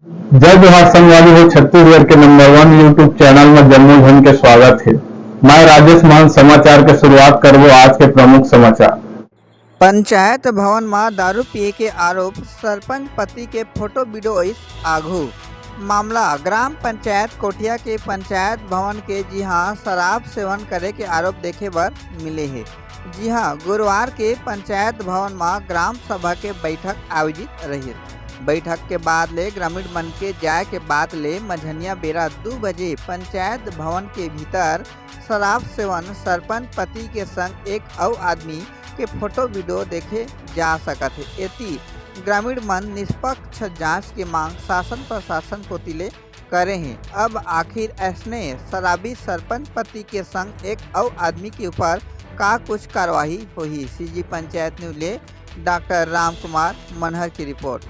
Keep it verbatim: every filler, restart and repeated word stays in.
जय जोहार संगवारी हो, छत्तीसगढ़ के नंबर वन YouTube चैनल में जम्मो झन के स्वागत है। मैं राजेश मान समाचार के शुरुआत करबो आज के प्रमुख समाचार। पंचायत भवन म दारू पिए के आरोप, सरपंच पति के फोटो वीडियो आइस आघू। मामला ग्राम पंचायत कोठिया के पंचायत भवन के, जिहां शराब सेवन करे के आरोप देखे बर मिले हे। जिहां गुरुवार के पंचायत भवन म ग्राम सभा के बैठक आयोजित रहिस। बैठक के बाद ले ग्रामीण मन के जाय के बाद ले मझनिया बेरा दू बजे पंचायत भवन के भीतर शराब सेवन, सरपंच पति के संग एक अउ आदमी के फोटो वीडियो देखे जा सकत हे। एती ग्रामीण मन निष्पक्ष जांच के मांग शासन प्रशासन कोति ले करे हें। अब आखिर ऐसने शराबी सरपंच पति के संग एक अउ आदमी के ऊपर का कुछ कार्रवाई होही? सीजी पंचायत न्यूज ले डॉक्टर राम कुमार मनहर की रिपोर्ट।